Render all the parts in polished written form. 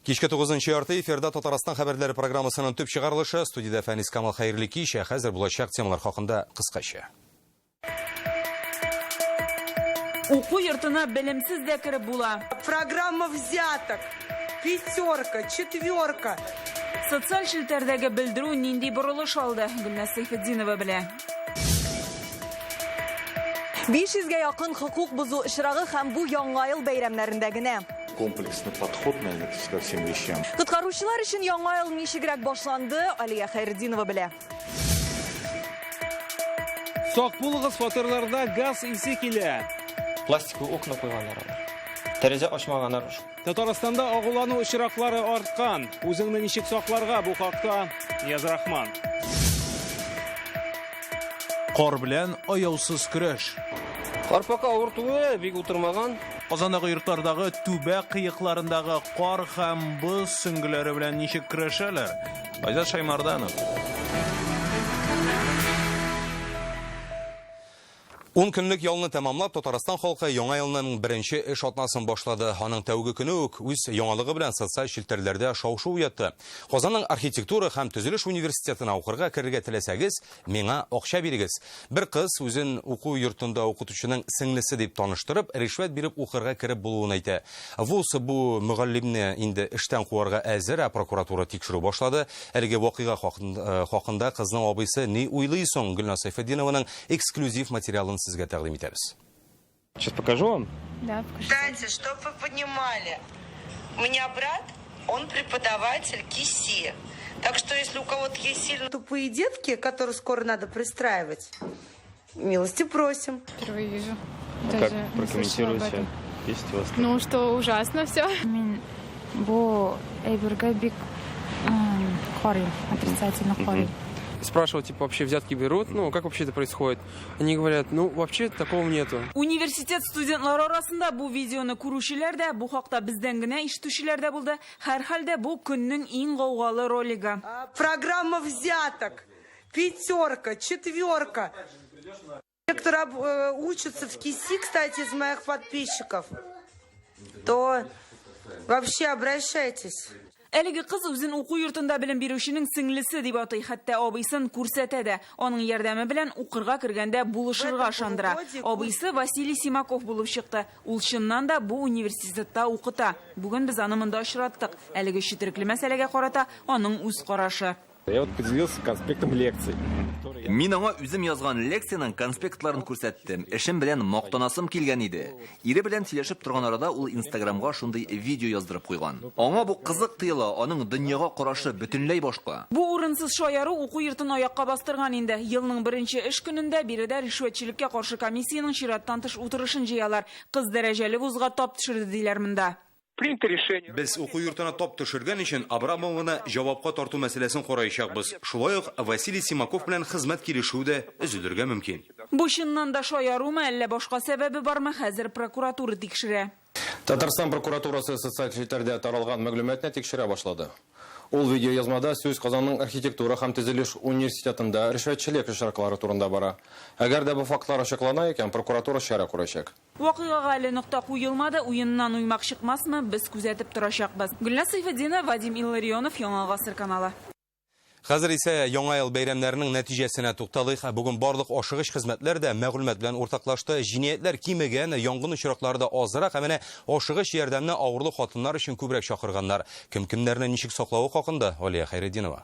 Кичке 9 ярты эфирда Татарстан хәбәрләре программасының төп чыгарылышы. Студиядә Фәнис Камал, хәерле кич. Ә хәзер булачак темалар хакында кыскача. Уку йортына белемсез дә кереп була. Программа взяток. Пятерка, четверка. Социаль челтәрдәге белдерү нинди борылыш алды? Гөлназ Сәйфетдинова белә. 500гә якын хокук бозу очрагы һәм бу Яңа ел бәйрәмнәрендә генә. Комплексный подход, наверное, ко всем вещам. Коткаручылар өчен Яңа ел ничегрәк башланды, Алия Хәйретдинова белә. Сак булыгыз, фатирларда газ исе килә. Пластиковый окна куйганнар алар. Тәрәзә ачмаганнар. Татарстанда агулану очраклары арткан. Үзеңне ничек сакларга, бу хакта Нияз Рахман. Кар белән аяусыз көрәш. Кар пока авыр түгел, бик утырмаган. Казандагы йортлардагы түбә кыекларындагы кар һәм боз сөңгеләре белән ничек көрәшәләр? Айзат Шаймарданов. Ун көнлек ялны тәмамлап, Татарстан халкы яңа елның беренче эш атнасын башлады. Аның тәүге көне үк үз яңалыгы белән социаль челтәрләрдә шау-шу уятты. Казанның архитектура һәм төзелеш университетына укырга керергә теләсәгез, миңа акча бирегез. Бер кыз үзен уку йортында укытучының сеңлесе дип таныштырып, ришвәт биреп укырга кереп булуын әйтә. Вуз бу мөгаллимне инде эштән куарга әзер, ә прокуратура тикшерү башлады. Әлеге вакыйга хакында кызның абыйсы ни уйлый соң? Гөлназ Сәйфетдинованың эксклюзив материалын сезгә тәкъдим итәбез. Сейчас покажу вам. Да, покажите. Кстати, чтобы вы понимали, у меня брат, он преподаватель КИСИ. Так что, если у кого-то есть сильно тупые детки, которые скоро надо пристраивать, милости просим. Впервые вижу. А как Даже не слышала об прокомментируете? этом. Есть у вас? Ну, что ужасно все. Мин бу әйбергә бик карыйм, отрицательно карыйм. Спрашивал, типа, вообще взятки берут? Ну, как вообще это происходит? Они говорят, ну, вообще такого нету. Университет студентлары арасында бу видеоны күрүчеләр дә, бу хакта бездән генә ишетүчеләр дә булды. Һәрхәлдә бу көннең иң гаугалы ролигы. Программа взяток. Пятерка, четверка. Те, кто учатся в КИСИ, кстати, из моих подписчиков, то вообще обращайтесь. Әлеге кыз үзен уку йортында белем бирүченең сеңлесе дип атый, хәтта абыйсын күрсәтә дә. Аның ярдәме белән укырга кергәндә булышырга ышандыра. Абыйсы Василий Симаков булып чыкты. Ул чыннан да бу университетта укыта. Бүген без аны монда очраттык. Әлеге четерекле мәсьәләгә карата аның үз карашы. Я вот поделился конспектом лекций. Мин аңа үзем язган лекциянең конспектларын күрсәттем. Эшем белән мактанасым килгән иде. Ире белән сөйләшеп торган арада ул Инстаграмга шундый видео яздырып куйган. Аңа бу кызык тоела, аның дөньяга карашы бөтенләй башка. Бу урынсыз шаяру уку йортын аякка бастырган инде. Елның беренче эш көнендә биредә ришвәтчелеккә каршы комиссиянең чираттан тыш утырышын җыялар. Кыз дәрәҗәле вузга тап төшерде диләр монда. Принято решение. Без уку йортына тап төшергән өчен Абрамованы җавапка тарту мәсьәләсен караячакбыз. Шулай ук Василий Симаков белән хезмәт килешүе дә өзелергә мөмкин. Бу чыннан да шаярумы, әллә башка сәбәбе бармы, хәзер прокуратура тикшерә. Татарстан прокуратурасы социаль челтәрдә таралган мәгълүматны тикшерә башлады. Ул видеоязмада сүз Казанның архитектура һәм төзелеш университетында ришвәтчелек очраклары турында бара. Әгәр дә бу фактлар ачыклана икән, прокуратура чара күрәчәк. Вакыйгага әле нокта куелмады, уеннан уймак чыкмасмы, без күзәтеп торачакбыз. Гөлназ Сәйфетдинова, Вадим Илларионов, Яңа Гасыр каналы. Хәзер исә Яңа ел бәйрәмнәренең нәтиҗәсенә тукталыйк. Бүген барлык ашыгыч хезмәтләр дә мәгълүмат белән уртаклашты. Җинаятьләр кимегән, янгын очраклары да азрак, ә менә ашыгыч ярдәмне авырлы хатыннар өчен күбрәк чакырганнар. Кем кемнәрне ничек саклавы хакында Алия Хәйретдинова.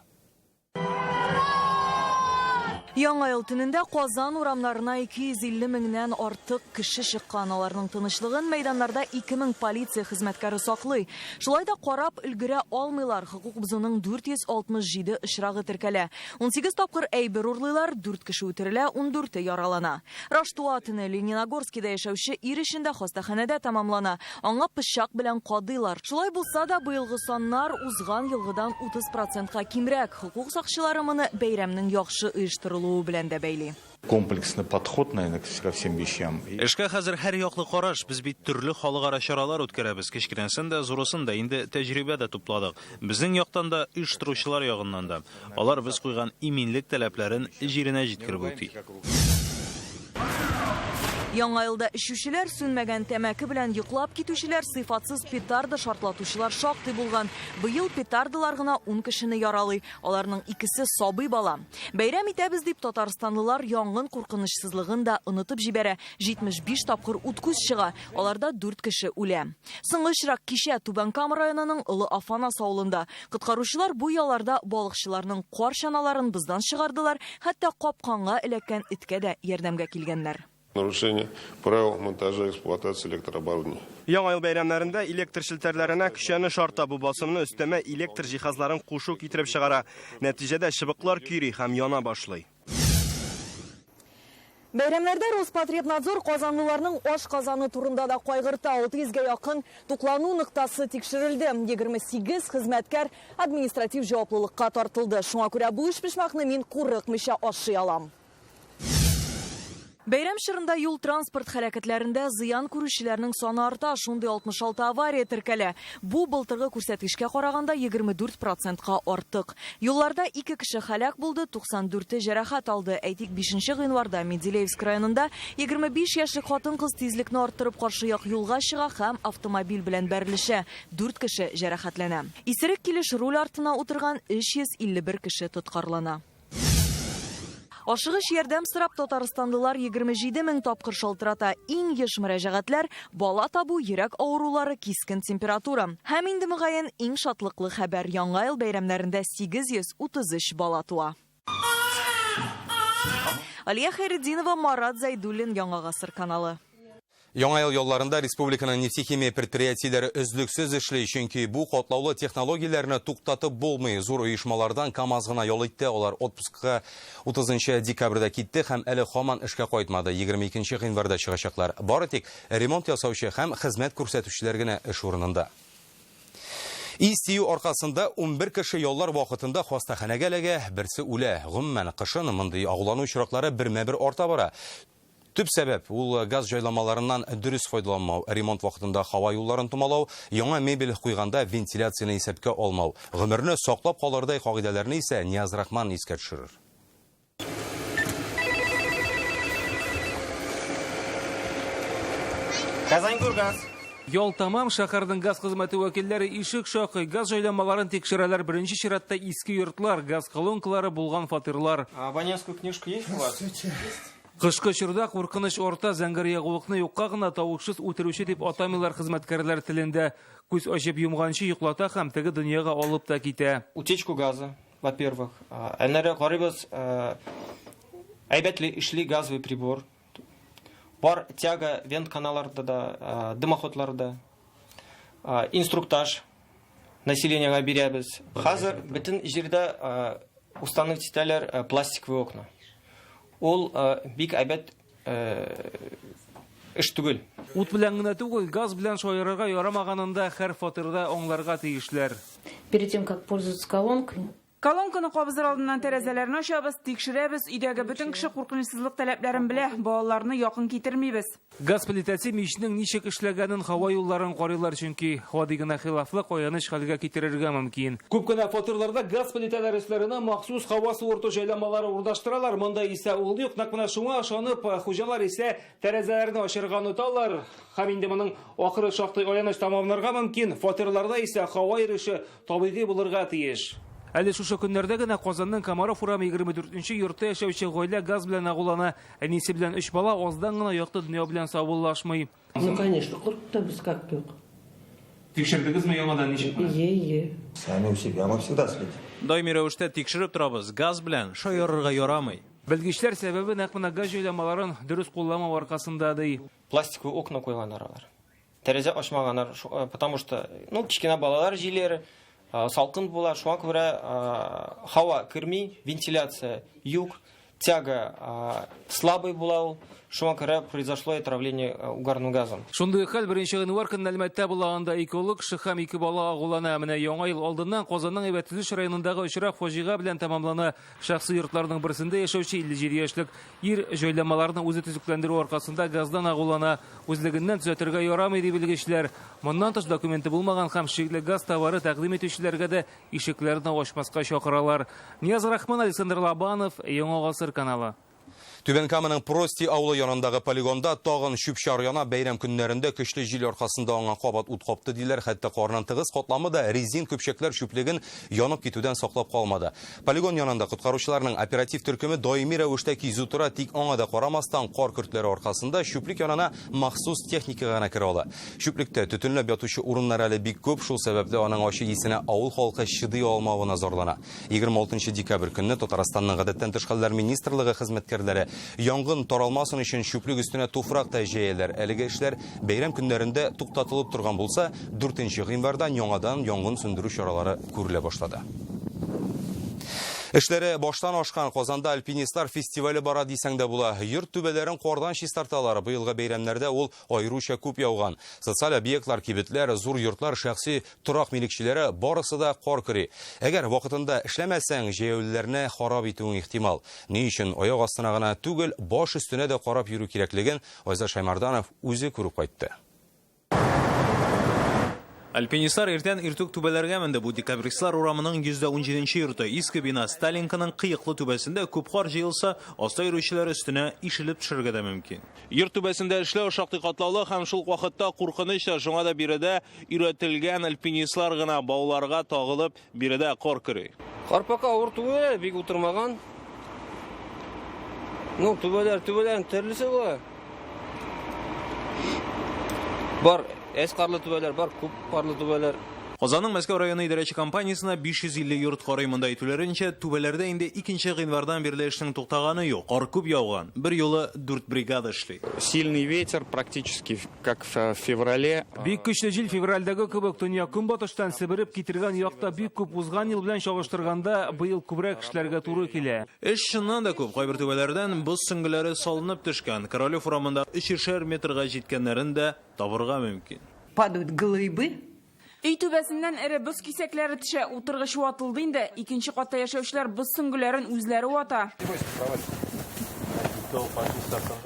Яңа ел төнендә Казан урамнарына 250 меңнән артык кеше чыккан. Аларның тынычлыгын мәйданнарда 2000 полиция хезмәткәре саклый. Шулай да карап өлгерә алмыйлар. Хокук бозуның 467 очрагы теркәлә. 18 тапкыр әйбер урлыйлар, 4 кеше үтерелә, 14-е яралана. Раштуа төне Лениногорскида яшәүче ир өчен дә хастаханәдә тәмамлана. Аңа пычак белән кадыйлар. Шулай булса да быелгы саннар узган елгыдан 30%-ка кимрәк. Хокук сакчылары моны бәйрәмнең яхшы оештырылуы белән дә бәйли. Комплексный подход, наверное, ко всем вещам. Эшкә хәзер һәр яклы караш. Без бит төрле халыкара чаралар үткәрәбез. Кечкенәсен дә, зурысын да инде тәҗрибә дә тупладык. Безнең яктан да, оештыручылар ягыннан да. Алар без куйган иминлек таләпләрен җиренә җиткереп үти. Яңа елда эчүчеләр, сүнмәгән тәмәке белән йоклап китүчеләр, сыйфатсыз петарда шартлатучылар шактый булган. Быел петардалар гына 10 кешене яралый. Аларның икесе сабый бала. Бәйрәм итәбез дип татарстанлылар янгын куркынычсызлыгын да онытып җибәрә. 75 тапкыр ут-күз чыга. Аларда 4 кеше үлә. Соңгы очрак кичә Түбән Кама районының Олы Афанас авылында. Коткаручылар бу ялларда балыкчыларның кар чаналарын боздан чыгардылар, хәтта капканга эләккән эткә дә ярдәмгә килгәннәр. Нарушение правил монтажа и эксплуатации электрооборудования. Яңа ел бәйрәмнәрендә электр челтәрләренә көчәнеш арта. Бу басымны өстәмә электр җиһазларын кушу китереп чыгара. Нәтиҗәдә чыбыклар көйри һәм яна башлый. Бәйрәмнәрдә Роспотребнадзор казанлыларның ашказаны турында да кайгырта. 600гә якын туклану ноктасы тикшерелде. 28 хезмәткәр административ җаваплылыкка тартылды. Шуңа күрә бу өчпочмакны мин курыкмыйча ашый алам. Бәйрәм чорында юл-транспорт һәлакәтләрендә зыян күрүчеләрнең саны арта. Шундый 66 авария теркәлә. Бу былтыргы күрсәткечкә караганда 24%ка артык. Юлларда 2 кеше һәлак булды, 94-е җәрәхәт алды. Әйтик, 5 гыйнварда Менделеевск районында 25 яшьлек хатын-кыз тизлекне арттырып каршы як юлга чыга һәм автомобиль белән бәрелешә. 4 кеше җәрәхәтләнә. Исерек килеш руль артына утырган 351 кеше тоткарлана. Ашыгыч ярдәм сорап татарстанлылар 27 мең тапкыр шалтырата. Иң еш мөрәҗәгатьләр бала табу, йөрәк авырулары, кискен температура. Һәм инде мөгаен иң шатлыклы хәбәр: Яңа ел бәйрәмнәрендә 833 бала туа. Алия Хәйретдинова, Марат Зайдуллин, Яңа Гасыр каналы. Яңа ел ялларында республиканың нефтехимия предприятиеләре өзлексез эшли, чөнки бу катлаулы технологияләрне туктатып булмый. Зур оешмалардан КАМАЗ гына ял итте, алар отпускка 30 декабрьдә китте һәм әле һаман эшкә кайтмады. 22 гыйнварда чыгачаклар. Бары тик ремонт ясаучы һәм хезмәт күрсәтүчеләр генә эш урынында. Ис тию аркасында 11 кеше яллар вакытында хастаханәгә эләгә, берсе үлә. Гомумән, кышын мондый агулану очраклары бермә-бер арта бара. Төп сәбәп ул газ җайламаларыннан дөрес файдаланмау, ремонт вакытында һава юлларын томалау, яңа мебель куйганда вентиляцияне исәпкә алмау. Гомерне саклап калырдай кагыйдәләрне исә Нияз Рахман искә төшерер. Казаньгургаз. Ял тамам, шәһәрнең газ хезмәте вәкилләре ишек шакый, газ җайламаларын тикшерәләр. Беренче чиратта иске йортлар, газ колонкалары булган фатирлар. Абонентскую книжку есть у вас? Кышкы чорда куркыныч арта, зәңгәр ягулыкны юкка гына тавышсыз үтерүче дип атамыйлар хезмәткәрләр телендә. Күз ачып йомганчы йоклата һәм теге дөньяга алып та китә. Утечку газа, во-первых. Аннары карыйбыз, әйбәтле эшли газовый прибор. Бар тяга вент каналларда да, дымоходларда. Инструктаж населениега бирәбез. Хәзер бөтен җирдә установить итәләр пластиковые окна. Ул бик әйбәт эш түгел. Ут белән генә түгел, газ белән шаярырга ярамаганын да һәр фатирда аңларга тиешләр. Перед тем, как пользоваться колонкой, Колонканы кабызыр алдыннан тәрәзәләрне ачабыз, тикшерәбез. Өйдәге бөтен кеше куркынычсызлык таләпләрен белә, балаларны якын китермибез. Газ плитәсе мичнең ничек эшләгәнен, һава юлларын карыйлар, чөнки гади генә хилафлык аяныч хәлгә китерергә мөмкин. Күп кенә фатирларда газ плитәләре өсләренә махсус һава суырту җайланмалары урнаштыралар. Монда исә ул юк. Нәкъ менә шуңа ышанып, хуҗалар исә тәрәзәләрне ачырга оныталар. Һәм инде моның ахыры шактый аяныч тәмамланырга мөмкин. Фатирларда исә һава йөреше табигый булырга тиеш. Әле шушы көннәрдә генә Казанның Комаров урамы 24 йортта яшәүче гаилә газ белән агулана. Әнисе белән 3 бала аздан гына якты дөнья белән саубуллашмый. Ну, конечно, куркытабыз, как юк. Тикшердегезме яңадан ничек? Ие, ие. Сами у себя мы всегда следим. Даими рәвештә тикшереп торабыз. Газ белән шаярырга ярамый. Белгечләр сәбәбе нәкъ менә газ җайланмаларын дөрес кулланмау аркасында ди. Пластиковый окна куйганнар алар. Тәрәзә ачмаганнар, потому что, ну, кечкенә балалар җиләре, салкын була, шуңа күрә һава керми, вентиляция юк, тяга слабый була ул, шуңа күрә произошло отравление угарным газом. Шундый хәл 1 гыйнвар көнне Әлмәттә була, анда 2 олы кеше һәм 2 бала агулана. Менә Яңа ел алдыннан Казанның Әйбәт төзелеш районындагы очрак фаҗига белән тәмамлана. Шәхси йортларның берсендә яшәүче 57 яшьлек ир җайланмаларны үзе төзекләндерү аркасында газдан агулана. Үзлегеннән төзәтергә ярамый ди белгечләр. Моннан тыш документы булмаган һәм шикле газ товары тәкъдим итүчеләргә дә ишекләрне ачмаска чакыралар. Нияз Рахман, Александр Лобанов, Яңа Гасыр каналы. Түбән Каманың Прости авылы янындагы полигонда тагын чүп-чар яна. Бәйрәм көннәрендә көчле җил аркасында аңа кабат ут капты диләр. Хәтта карның тыгыз катламы да резин көпчәкләр чүплеген янып китүдән саклап калмады. Полигон янында коткаручыларның оператив төркеме даими рәвештә кизү тора, тик аңа да карамастан кар көртләре аркасында чүплек янына махсус техника гына керә ала. Чүплектә төтенләп ятучы урыннар әле бик күп, шул сәбәпле аның ачы исенә авыл халкы чыдый алмавына зарлана. 26 декабрь көнне Татарстанның гадәттән тыш хәлләр министрлыгы хезмәткәрләре янгын таралмасын өчен чүплек өстенә туфрак та җәяләр. Әлеге эшләр бәйрәм көннәрендә туктатылып торган булса, 4 гыйнвардан яңадан янгын сүндерү чаралары күрелә башлады. Эшләре баштан ашкан Казанда альпинистлар фестивале бара дисәң дә була. Йорт түбәләрен кардан чистарталар. Быелгы бәйрәмнәрдә ул аеруча күп яуган. Социаль объектлар, кибетләр, зур йортлар, шәхси торак милекчеләре барысы да кар көри. Әгәр вакытында эшләмәсәң, җәяүлеләрне харап итүең ихтимал. Ни өчен аяк астына гына түгел, баш өстенә дә карап йөрү кирәклеген Айзат Шаймарданов үзе күреп кайтты. Альпинистлар иртән иртүк түбәләргә менде. Бу Декабристлар урамының 117 йорты. Иске бина Сталинканың кыеклы түбәсендә күп кар җыелса, аста йөрүчеләр өстенә ишелеп төшәргә дә мөмкин. Йорт түбәсендә эшләү шактый катлаулы һәм шул ук вакытта куркыныч та, шуңа да биредә өйрәтелгән альпинистлар гына бауларга тагылып, биредә кар көри. Кар пока авыр түгел әле, бик утырмаган. Ну, түбәләр, түбәләрнең төрлесе була. Бар әз карлы түбәләр, бар күп карлы түбәләр. Казанның Мәскәү районы идарәче компаниясенә 550 йорт карый. Монда әйтүләренчә, түбәләрдә инде 2 гыйнвардан бирле эшнең туктаганы юк. Кар күп яуган. Бер юлы 4 бригада эшли. Сильный ветер практически как в феврале. Бик көчле җил февральдәге кебек төньяк көнбатыштан себереп китергән якта бик күп. Узган ел белән чагыштырганда быел күбрәк эшләргә туры килә. Эш чыннан да күп. Кайбер түбәләрдән боз сөңгеләре салынып төшкән. Королев урамында 3,5 метрга җиткәннәрен дә табырга мөмкин. Падают глыбы. Өй түбәсеннән эре боз кисәкләре төшә, утыргыч ватылды инде. Икенче катта яшәүчеләр боз сөңгеләрен үзләре вата.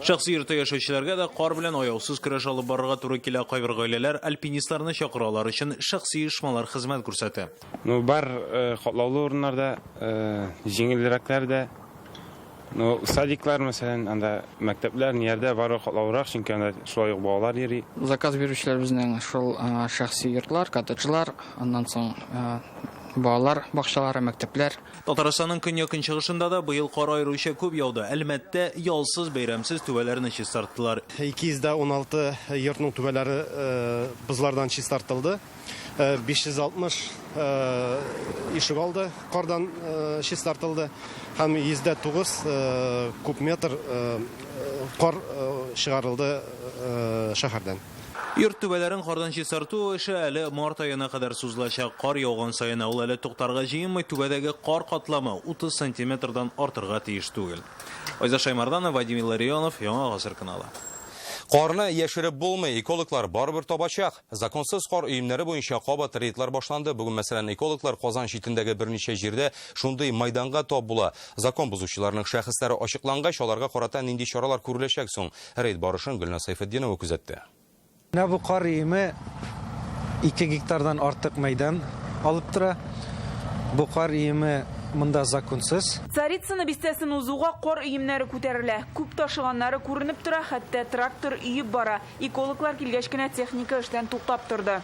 Шәхси йортта яшәүчеләргә дә кар белән аяусыз көрәш алып барырга туры килә. Кайбер гаиләләр альпинистларны чакыра, алар өчен шәхси оешмалар хезмәт күрсәтә. Ну, бар катлаулы урыннарда, җиңелрәкләр дә. Ну, садиклар, мәсәлән, анда мәктәпләр, ниләрдә бары катлаулырак, чөнки анда шулай ук балалар йөри. Заказ бирүчеләр безнең шул шәхси йортлар, коттеджлар, аннан соң балалар бакчалары, мәктәпләр. Татарстанның көньяк-көнчыгышында да быел кар аеруча күп яуды. Әлмәттә ялсыз, бәйрәмсез түбәләрне чистарттылар. 216 йортның түбәләре бозлардан чистартылды. 560 ишек алды кардан чистартылды һәм 109 куб метр кар чыгарылды шәһәрдән. Йорт түбәләрен кардан чистарту эше әле март аена кадәр сузылачак. Кар яуган саен ул әле туктарга җыенмый. Түбәдәге кар катламы 30 сантиметрдан артырга тиеш түгел. Айзат Шаймарданов, Вадим Илларионов, Яңа Гасыр каналы. Карны яшереп булмый, экологлар барыбер табачак. Законсыз кар өемнәре буенча кабат рейдлар башланды. Бүген, мәсәлән, экологлар Казан читендәге берничә җирдә шундый майданга тап була. Закон бозучыларның шәхесләре ачыклангач, аларга карата нинди чаралар күреләчәк соң? Рейд барышын Гөлназ Сайфетдинова күзәтте. Менә бу кар өеме 2 гектардан артык мәйдан алып тора. Бу кар өеме монда законсыз. Царицыно бистәсен узуга кар өемнәре күтәрелә. Күп ташыганнары күренеп тора, хәтта трактор өеп бара. Экологлар килгәч кенә техника эштән туктап торды.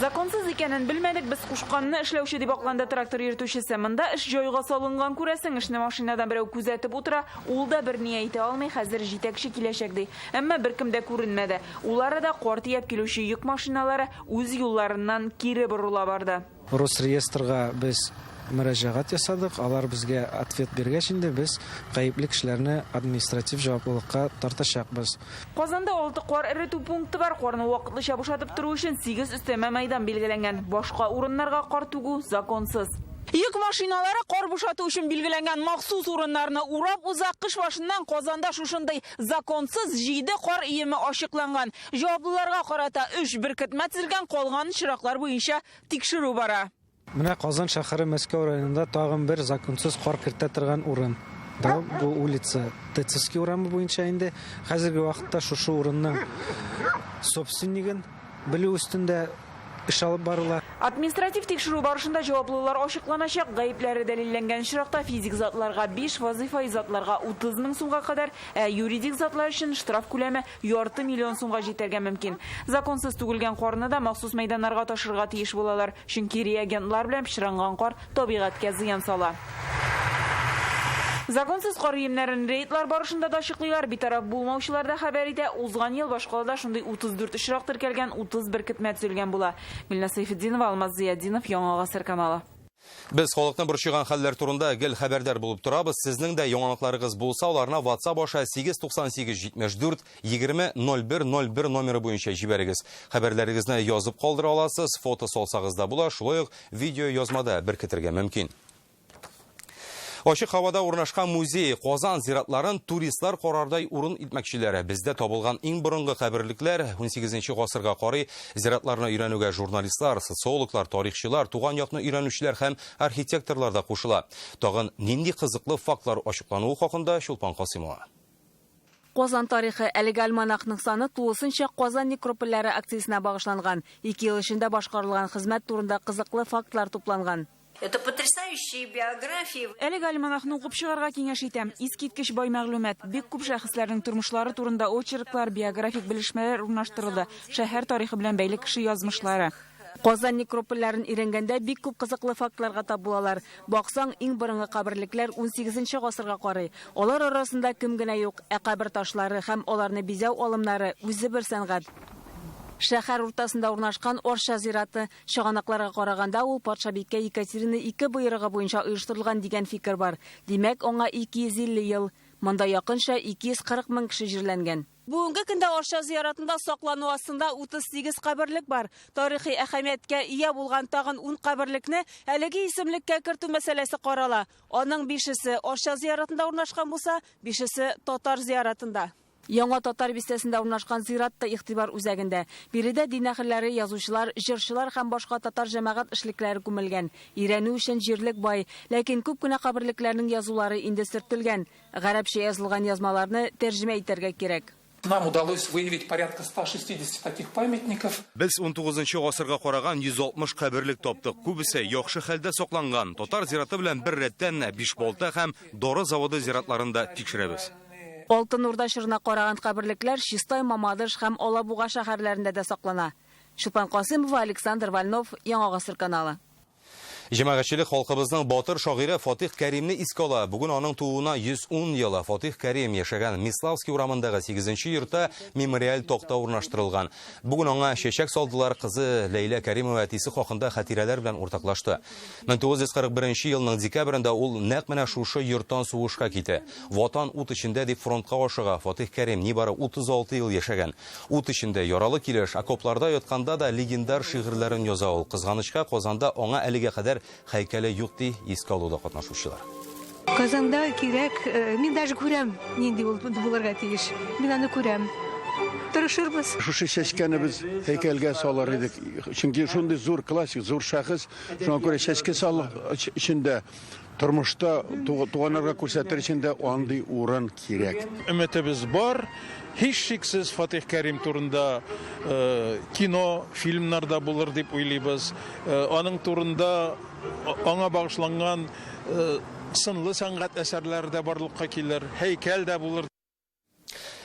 Законсыз икәнен белмәдек, без кушканны эшләүче дип акланды трактор йөртүчесе. Монда эш җайга салынган күрәсең, эшне машинадан берәү күзәтеп утыра, ул да берни әйтә алмый, хәзер җитәкче киләчәк ди. Әмма беркем дә күренмәде. Ул арада кар төяп килүче йөк машиналары үз юлларыннан кире борыла барды. Росреестрга без мөрәҗәгать ясадык, алар безгә ответ биргәч инде без гаепле кешеләрне административ җаваплылыкка тартачакбыз. Казанда 6 кар эретү пункты бар. Карны вакытлыча бушатып тору өчен 8 өстәмә мәйдан билгеләнгән. Башка урыннарга кар түгү законсыз. Йөк машиналары кар бушату өчен билгеләнгән махсус урыннарны урап уза. Кыш башыннан Казанда шушындый законсыз 7 кар өеме ачыкланган. Җаваплыларга карата 3 беркетмә төзелгән, калган очраклар буенча тикшерү бара. Менә Казан шәһәре Мәскәү районында тагын бер законсыз кар кертә торган урын. Да, бу улица Тецевский урамы буенча инде. Хәзерге вакытта шушы урынның собственнигын белү өстендә эш алып барыла. Административ тикшерү барышында җаваплылар ачыкланачак. Гаепләре дәлилләнгән очракта физик затларга 5, вазыйфаи затларга 30 мең сумга кадәр, ә юридик затлар өчен штраф күләме ярты миллион сумга җитәргә мөмкин. Законсыз түгелгән карны да махсус мәйданнарга ташырга тиеш булалар, чөнки реагентлар белән пычранган кар табигатькә зыян сала. Законсыз кар өемнәрен рейдлар барышында да ачыклыйлар, битараф булмаучылар да хәбәр итә. Узган ел башкалада шундый 34 очрак теркәлгән, 30 беркетмә төзелгән була. Гөлназ Сәйфетдинова, Алмаз Зыятдинов, Яңа Гасыр каналы. Без халыкны борчыган хәлләр турында гел хәбәрдар булып торабыз. Сезнең дә яңалыкларыгыз булса, аларны WhatsApp аша 898 74 20 01 01 номеры буенча җибәрегез. Хәбәрләрегезне язып калдыра аласыз, фото салсагыз да була, шулай ук видео язмада беркетергә мөмкин. Ачык һавада урнашкан музей Казан зиратларын туристлар карардай урын итмәкчеләр. Бездә табылган иң борынгы каберлекләр 18 гасырга карый. Зиратларны өйрәнүгә журналистлар, социологлар, тарихчылар, туган якны өйрәнүчеләр һәм архитекторлар да кушыла. Тагын нинди кызыклы фактлар ачыклануы хакында Чулпан Касыймова. Казан тарихы әлеге альманахның саны тулысынча Казан некропольләре акциясенә багышланган. Ике ел эчендә башкарылган хезмәт турында кызыклы фактлар тупланган. Это потрясающие биографии. Әлеге альманахны укып чыгарга киңәш итәм. Искиткеч бай мәгълүмат, бик күп шәхесләрнең тормышлары турында очерклар, биографик белешмәләр урнаштырылды. Шәһәр тарихы белән бәйле кеше язмышлары. Казан некропольләрен өйрәнгәндә бик күп кызыклы фактларга тап булалар. Баксаң, иң борынгы каберлекләр 18 гасырга карый. Алар арасында кем генә юк, ә кабер ташлары һәм аларны бизәү алымнары үзе бер сәнгать. Шәһәр уртасында урнашкан Арча зираты. Чыганакларга караганда, ул патшабикә Екатерина II боерыгы буенча оештырылган дигән фикер бар. Димәк, аңа 250 ел. Монда якынча 240 мең кеше җирләнгән. Бүгенге көндә Арча зиратында саклану астында 38 каберлек бар. Тарихи әһәмияткә ия булган тагын 10 каберлекне әлеге исемлеккә кертү мәсьәләсе карала. Аның 5-есе Арча зиратында урнашкан булса, 5-есе Татар зиратында. Яңа Татар бистәсендә урнашкан зират та игътибар үзәгендә. Биредә дин әһелләре, язучылар, җырчылар һәм башка татар җәмәгать эшлекләре күмелгән. Өйрәнү өчен җирлек бай, ләкин күп кенә каберлекләрнең язулары инде сөртелгән. Гарәпчә язылган язмаларны тәрҗемә итәргә кирәк. Нам удалось выявить порядка 160 таких памятников. Без 19 гасырга караган 160 каберлек таптык. Күбесе яхшы хәлдә сакланган. Татар зираты белән бер рәттән Бишбалта һәм Дары заводы зиратларын да тикшерәбез. Алтын Урда чорына караган каберлекләр Чистай, Мамадыш һәм Алабуга шәһәрләрендә дә саклана. Чулпан Касыймова, Александр Вольнов, Яңа Гасыр каналы. Җәмәгатьчелек халкыбызның батыр шагыйре Фатих Кәримне искә ала. Бүген аның тууына 110 ел. Фатих Кәрим яшәгән Миславский урамындагы 8 йортта мемориаль такта урнаштырылган. Бүген аңа чәчәк салдылар. Кызы Ләйлә Кәримова әтисе хакында хатирәләр белән уртаклашты. 1941 елның декабрендә ул нәкъ менә шушы йорттан сугышка китә. Ватан ут эчендә дип фронтка ашыга. Фатих Кәрим нибары 36 ел яшәгән. Ут эчендә яралы килеш, окопларда ятканда да легендар шигырьләрен яза ул. Кызганычка, Казанда аңа әлегә кадәр һәйкәле юк ди искә алуда катнашучылар. Казанда кирәк, мин даже күрәм, нинди ул булырга тиеш. Мин аны күрәм. Тырышырбыз. Шушы чәчкәне без һәйкәлгә салыр идек. Чөнки шундый зур классик, зур шәхес. Шуңа күрә чәчкә салыр өчен дә, тормышта туганнарга күрсәтер өчен дә андый урын кирәк. Өметебез бар. Һичшиксез Фатих Кәрим турында кино, фильмнар да булыр дип уйлыйбыз. Аның турында аңа багышланган сынлы сәнгать әсәрләре дә барлыкка килер, һәйкәл дә булыр.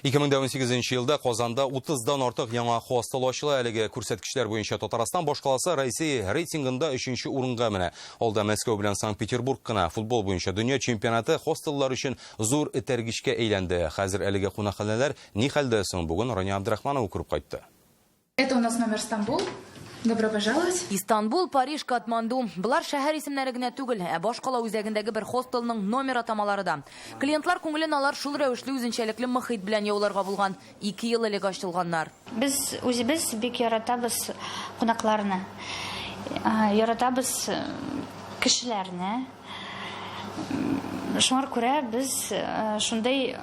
2018 елда Казанда 30-дан артык яңа хостел ачыла. Әлеге күрсәткечләр буенча Татарстан башкаласы Россия рейтингында 3-нче урынга менә. Алда Мәскәү белән Санкт-Петербург кына. Футбол буенча дөнья чемпионаты хостеллар өчен зур этәргечкә әйләнде. Хәзер әлеге кунакханәләр ни хәлдә соң? Бүген Рания Абдрахманова күреп кайтты. Это у нас номер Стамбул. Добро пожаловать. Истанбул, Париж, Катманду. Болар шәһәр исемнәре генә түгел, ә башкала үзәгендәге бер хостелның номер атамалары да. Клиентлар күңелен алар шул рәвешле үзенчәлекле мохит белән яуларга булган. 2 ел элек ачылганнар. Без үзебез бик яратабыз кунакларны. Яратабыз кешеләрне. Шуңа күрә без шундай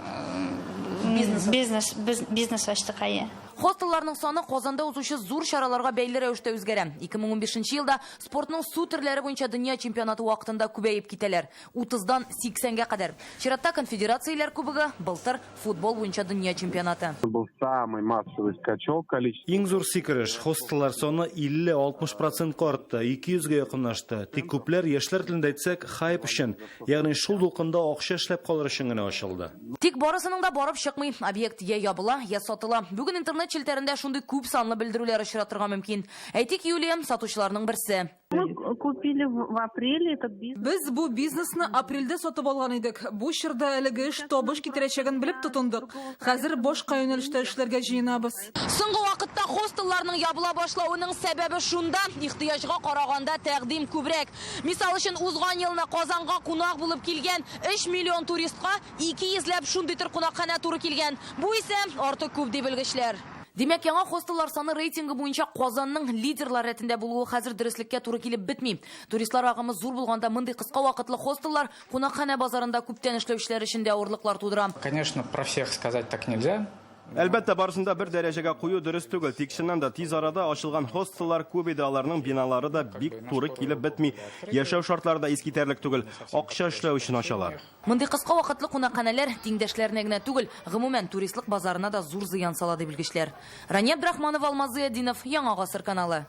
бизнес ачтык әйе. Хостелларның саны Казанда узучы зур чараларга бәйле рәвештә үзгәрә. 2015 елда спортның су төрләре буенча дөнья чемпионаты вакытында күбәеп китәләр. 30-дан 80-гә кадәр. Чиратта конфедерацияләр кубогы, былтыр футбол буенча дөнья чемпионаты. Был самый массовый скачок количества. Иң зур сикереш, хостеллар саны 50-60 процентка артты, 200-гә якынлашты. Тик күпләр, яшьләр телендә әйтсәк, хайп өчен, ягъни шул дулкында акча эшләп калыр өчен генә ачылды. Тик барысының да барып чыкмый. Объект я ябыла, я сатыла. Бүген интернет челтәрендә шундый күп санлы белдерүләр очратырга мөмкин. Әйтик, Юлия, сатучыларның берсе. Мы купили в апреле этот бизнес. Без бу бизнесны апрельдә сатып алган идек. Бу чорда әлеге эш табыш китерәчәген белеп тотындык. Хәзер башка юнәлештә эшләргә җыенабыз. Соңгы вакытта хостелларның ябыла башлавының сәбәбе шунда, ихтыяҗга караганда тәкъдим күбрәк. Мисал өчен, узган елны Казанга кунак булып килгән 3 миллион туристка 200 ләп шундый төр кунакханә туры килгән. Бу исә артык күп, ди белгечләр. Димәк, яңа хостеллар саны рейтингы буенча Казанның лидерлар рәтендә булуы хәзер дөреслеккә туры килеп бетми. Туристлар агымы зур булганда мондый кыска вакытлы хостеллар кунакханә базарында күптән эшләүчеләр өчен дә авырлыклар тудыра. Конечно, про всех сказать так нельзя. Әлбәттә, барысын да бер дәрәҗәгә кую дөрес түгел. Тик чыннан да тиз арада ачылган хостеллар күп иде, аларның биналары да бик туры килеп бетми. Яшәү шартлары да искитәрлек түгел. Акча эшләү өчен ачалар. Мондый кыска вакытлы кунакханәләр тиңдәшләренә генә түгел, гомумән, туристлык базарына да зур зыян сала, ди белгечләр. Рания Абдрахманова, Алмаз Зыятдинов, Яңа гасыр каналы.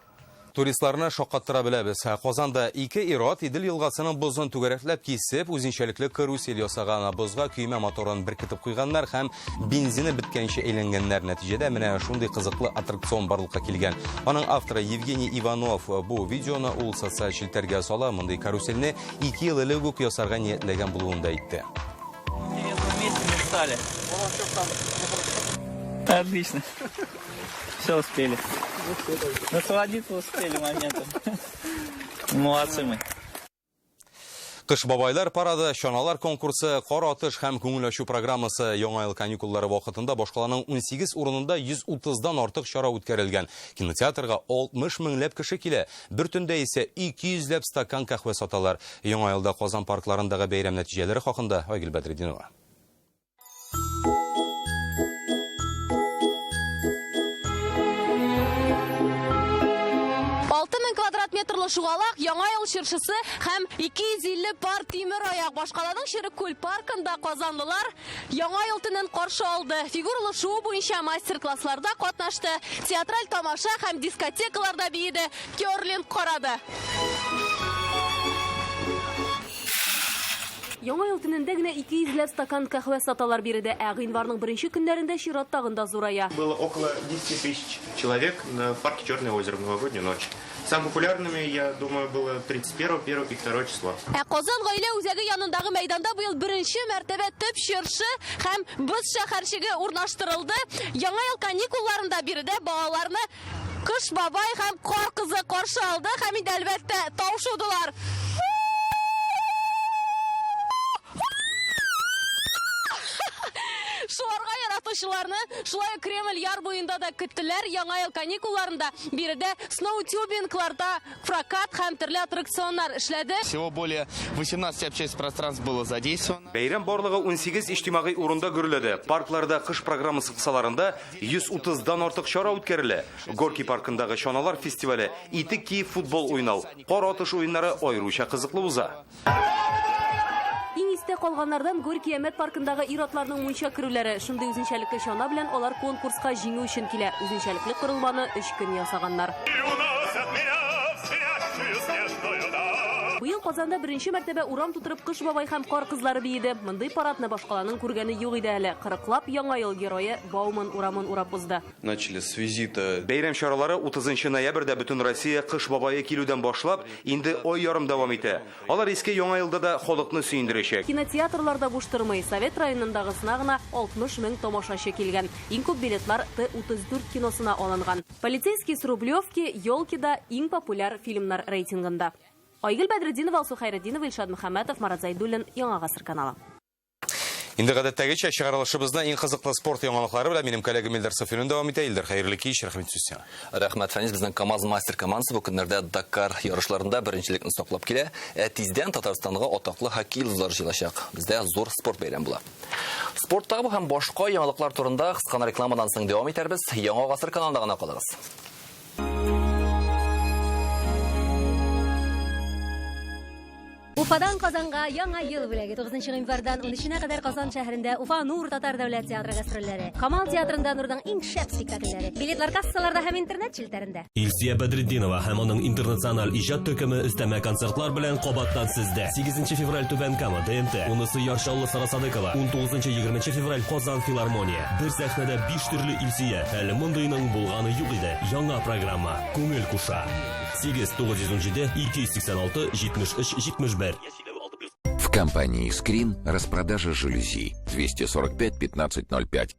Туристларны шаккаттыра беләбез. Казанда ике ир-ат Идел елгасының бозын түгәрәкләп кисеп, үзенчәлекле карусель ясаган. Бозга көймә моторын беркетеп куйганнар һәм бензины беткәнче әйләнгәннәр. Нәтиҗәдә менә шундый кызыклы аттракцион барлыкка килгән. Аның авторы Евгений Иванов. Бу видеоны ул социаль челтәргә сала. Мондый карусельне 2 ел элек үк ясарга ниятләгән булуын да әйтте. Отлично. Все успели. Насладиться успели моментом. Молодцы мы. Кыш бабайлар парады, чаналар конкурсы, кар атыш һәм күңел ачу программасы. Яңа ел каникуллары вакытында башкаланың 18 урынында 130-дан артык чара үткәрелгән. Кинотеатрга 60 меңләп кеше килә. Бер төндә исә 200 ләп стакан каһвә саталар. Яңа елда Казан паркларындагы бәйрәм нәтиҗәләре хакында Айгөл Бәдретдинова. Алты мең квадрат метрлы шугалак, Яңа ел чыршысы һәм 250 пар тимер аяк. Башкаланың Черек күл паркында казанлылар Яңа ел төнен каршы алды. Фигуралы шуу буенча мастер-классларда катнашты, театраль тамаша һәм дискотекаларда биеде, керлинг карады. Яңа ел төнендә генә 200 ләп стакан каһвә саталар биредә, ә гыйнварның беренче көннәрендә чират тагын да зурая. Было около 10 тысяч человек на парке Черное озеро в новогоднюю ночь. Самыми популярными, я думаю, было 31, 1 и 2 число. Ә Казан гаилә үзәге янындагы мәйданда быел беренче мәртәбә төп чыршы һәм боз шәһәрчеге урнаштырылды. Яңа ел каникулларында биредә балаларны Кыш бабай һәм Кар кызы каршы алды һәм инде, әлбәттә, тау шудылар. Шуарга яратучыларны шулай ук Кремль яр буенда да көттеләр. Яңа ел каникулларында биредә сноутюбингларда прокат һәм төрле аттракционнар эшләде. Всего более 18 общественных пространств было задействовано. Бәйрәм барлыгы 18 иҗтимагый урында гөрләде. Паркларда кыш программасы кысаларында 130-дан артык чара үткәрелә. Горький паркындагы чаналар фестивале, итек киеп футбол уйнау, кар атыш уеннары аеруча кызыклы уза. Иң истә калганнардан Горький Әмәт паркындагы ир-атларның мунча керүләре. Шундый үзенчәлекле чана белән алар конкурска җиңү өчен килә. Үзенчәлекле корылманы 3 көн ясаганнар. Быел Казанда беренче мәртәбә урам тутырып Кыш бабай һәм Кар кызлары биеде. Мондый парадны башкаланың күргәне юк иде әле. Кырыклап Яңа ел герое Бауман урамын урап узды. Начали с визита. Бәйрәм чаралары 30 ноябрьдә бөтен Россия Кыш бабае килүдән башлап, инде ай ярым дәвам итә. Алар иске Яңа елда да халыкны сөендерәчәк. Кинотеатрлар да буш тормый. Совет районындагысына гына 60 мең тамашачы килгән. Иң күп билетлар Т-34 киносына алынган. Полицейский с Рублевки, Елки да иң популяр фильмнар рейтингында. Айгөл Бәдретдинова, Алсу Хәйретдинова, Илшат Мөхәммәтов, Марат Зайдуллин, Яңа гасыр каналы. Инде гадәттәгечә чыгарылышыбызны иң кызыклы спорт яңалыклары белән минем коллегам Илдар Сафиуллин дәвам итә. Илдар, хәерле кич, рәхмәт сүз сиңа. Рәхмәт, Фәнис. Безнең КАМАЗ мастер командасы бу көннәрдә Дакар ярышларында беренчелекне саклап килә. Ә тиздән Татарстанга атаклы хоккей йолдызлары җыелачак. Бездә зур спорт бәйрәме була. Спорттагы бу һәм башка яңалыклар турында кыска гына рекламадан соң дәвам итәрбез. Яңа гасыр каналында гына калыгыз. Уфадан Казанга яңа ел бүләге 9 гыйнвардан 13-нә кадәр Казан шәһәрендә Уфа Нур татар дәүләт театры гастрольләре. Камал театрында Нурның иң шәп спектакльләре. Билетлар кассаларда һәм интернет челтәрендә. Илсөя Бәдретдинова һәм аның интернациональ иҗат төркеме өстәмә концертлар белән кабаттан сездә. 8 февраль Түбән Кама, ДМТ, 10-сы Яр Чаллы Сара Садыкова, 19-20 февраль Казан филармония. Бер сәхнәдә биш төрле Илсөя. Әле мондыйның булганы юк иде. Яңа программа. Күңел куша. 8 917 286 73 71. В компании Screen распродажа жалюзи 245 1505.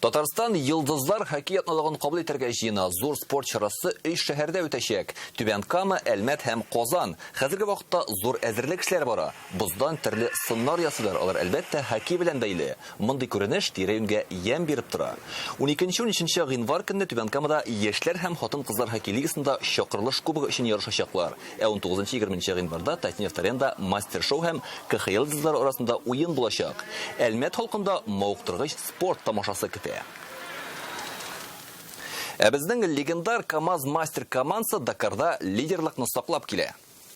Татарстан йолдызлар хоккей атналыгын кабул итәргә җыена. Зур спорт чарасы өч шәһәрдә үтәчәк. Түбән Кама, Әлмәт һәм Казан. Хәзерге вакытта зур әзерлек эшләре бара. Боздан төрле сыннар ясыйлар. Алар, әлбәттә, хоккей белән бәйле. Мондый күренеш тирә-юньгә ямь биреп тора. 12-13 гыйнвар көнне Түбән Камада яшьләр һәм хатын-кызлар хоккей лигасында чакырылыш кубогы өчен ярышачаклар. Ә 19-20 гыйнварда Татнефть-Аренда мастер-шоу һәм КХЛ йолдызлары арасында уен булачак. Әлмәт халкында мавыктыргыч спорт тамашасы көтә. Ә безнең легендар КАМАЗ-мастер командасы Дакарда лидерлыкны саклап килә.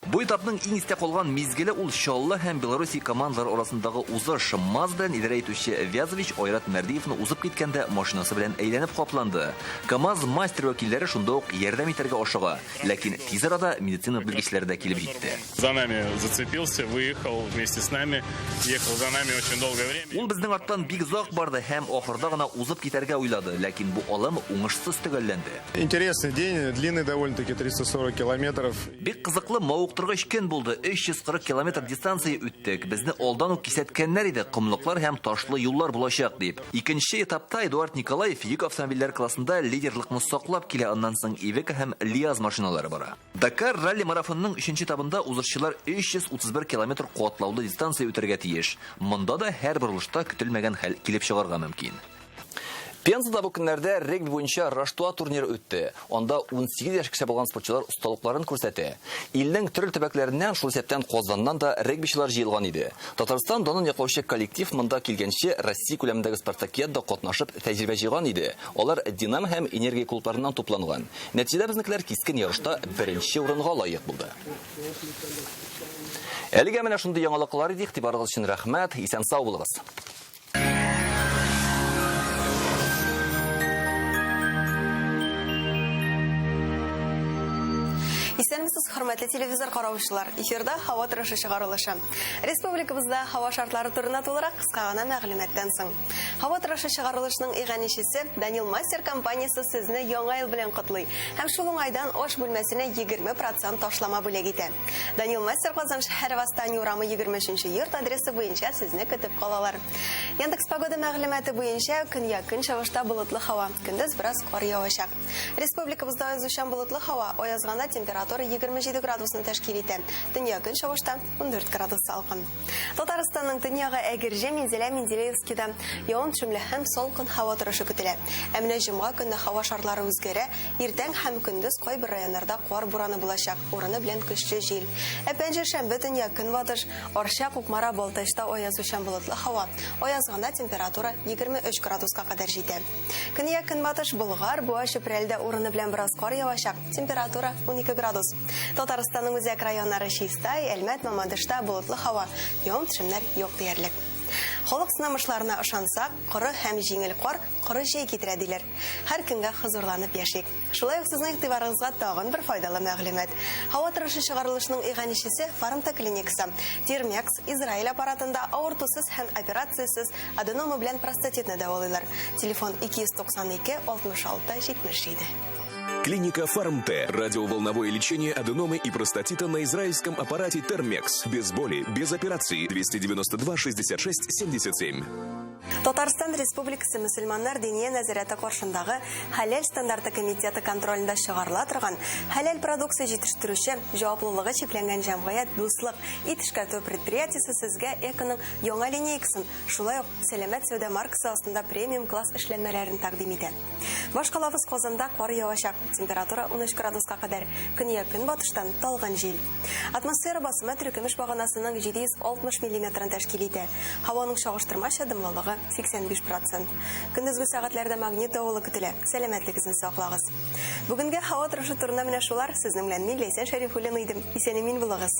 Бу этапның иң истә калган мизгеле ул Чаллы һәм Белоруссия командалары арасындагы узыш. МАЗ белән идарә итүче Вязович Айрат Мәрдиевны узып киткәндә машинасы белән әйләнеп капланды. КАМАЗ-мастер вәкилләре шунда ук ярдәм итәргә ашыга. Ләкин тиз арада медицина белгечләре дә килеп җитте. За нами зацепился, выехал вместе с нами, ехал за нами очень долгое время. Ул безнең арттан бик озак барды һәм ахырда гына узып китәргә уйлады, ләкин бу алым уңышсыз төгәлләнде. Интересный день, длинный довольно-таки, 340 километров. Бик кызыклы, мавыктыргыч көн булды. 340 километр дистанция үттек. Безне алдан ук кисәткәннәр иде, комлыклар һәм ташлы юллар булачак дип. Икенче этапта Эдуард Николаев йөк автомобильләр классында лидерлыкны саклап килә, аннан соң Ивеко һәм Лиаз машиналары бара. Дакар ралли-марафонының өченче этабында узышчылар 331 километр катлаулы дистанция үтәргә тиеш. Монда да һәр борылышта көтелмәгән хәл килеп чыгарга мөмкин. Пензада бу көннәрдә регби буенча Раштуа турниры үтте. Анда 18 яшькәчә булган спортчылар осталыкларын күрсәтә. Илнең төрле төбәкләреннән, шул исәптән Казаннан да регбичылар җыелган иде. Татарстан данын яклаучы коллектив монда килгәнче Россия күләмендәге спартакиадада катнашып тәҗрибә җыйган иде. Алар Динамо һәм Энергия клубларыннан тупланган. Нәтиҗәдә безнекеләр кискен ярышта беренче урынга лаек булды. Әлегә менә шундый яңалыклар иде. Игътибарыгыз өчен рәхмәт. Исән-сау булыгыз. Исәнмесез, хөрмәтле телевизор караучылар. Эфирда һава торышы чыгарылышы. Республикабызда һава шартлары турында тулырак кыска гына мәгълүматтан соң. Һава торышы чыгарылышының иганәчесе Данил Мастер компаниясе сезне Яңа ел белән котлый һәм шул уңайдан аш бүлмәсенә 20% ташлама бүләк итә. Данил Мастер Казан шәһәре Восстание урамы 23 йорт адресы буенча сезне көтеп калалар. Яндекс Погода мәгълүматы буенча көньяк-көнчыгышта болытлы һава, көндез бераз кар явачак. Республикабызда аязучан болытлы һава, аязганда температура 27 градусны тәшкил итә. Төньяк-көнчыгышта 14 градус салкын. Татарстанның төньягы Әгерҗе, Минзәлә, Менделеевскида явым-төшемле һәм салкын һава торышы көтелә. Ә менә җомга көнне һава шартлары үзгәрә, иртән һәм көндез кайбер районнарда кар бураны булачак, урыны белән көчле җил. Ә пәнҗешәмбе төньяк-көнбатыш, Арча, Кукмара, Балтачта аязучан болытлы һава, аязганда температура 23 градуска кадәр җитә. Көньяк-көнбатыш Болгар, Буа, Чүпрәледә урыны белән бераз кар явачак, температура 12 градус. Татарстанның үзәк районнары Чистай, Әлмәт, Мамадышта болытлы һава, явым-төшемнәр юк диярлек. Халык сынамышларына ышансак, коры һәм җиңел кар коры җәй китерә диләр. Һәр көнгә хозурланып яшик. Шулай ук сезнең игътибарыгызга тагын бер файдалы мәгълүмат. Һава торышы чыгарылышының иганәчесе Фармта клиникасы. Тирмекс, Израиль аппаратында авыртусыз һәм операциясез аденома белән простатитны дәвалыйлар. Телефон 292 66 77. Клиника Фармте. Радиоволновое лечение аденомы и простатита на израильском аппарате Термекс. Без боли, без операции. 292 66 77. Татарстан Республикасы мөселманнар диния нәзарәте каршындагы Хәләл стандарты комитеты контролендә чыгарыла торган хәләл продукция җитештерүче җаваплылыгы чикләнгән җәмгыять Дуслык ит эшкәртү предприятиесе сезгә Эконың яңа линейкасын, шулай ук Сәламәт сәүдә маркасы астында премиум класс эшләнмәләрен тәкъдим итә. Башкалабыз Казанда кар явачак, температура 13 градуска кадәр, көньяк-көнбатыштан талгын җил. Атмосфера басымы терекөмеш баганасының 760 миллиметрын тәшкил итә. Һаваның чагыштырмача дымлылыгы 85 процент. Көндезге сәгатьләрдә магнит давылы көтелә. Сәламәтлегезне саклагыз. Бүгенге һава торышы турында менә шулар. Сезнең белән мин, Ләйсән Шәрифуллина идем. Исән-имин булыгыз.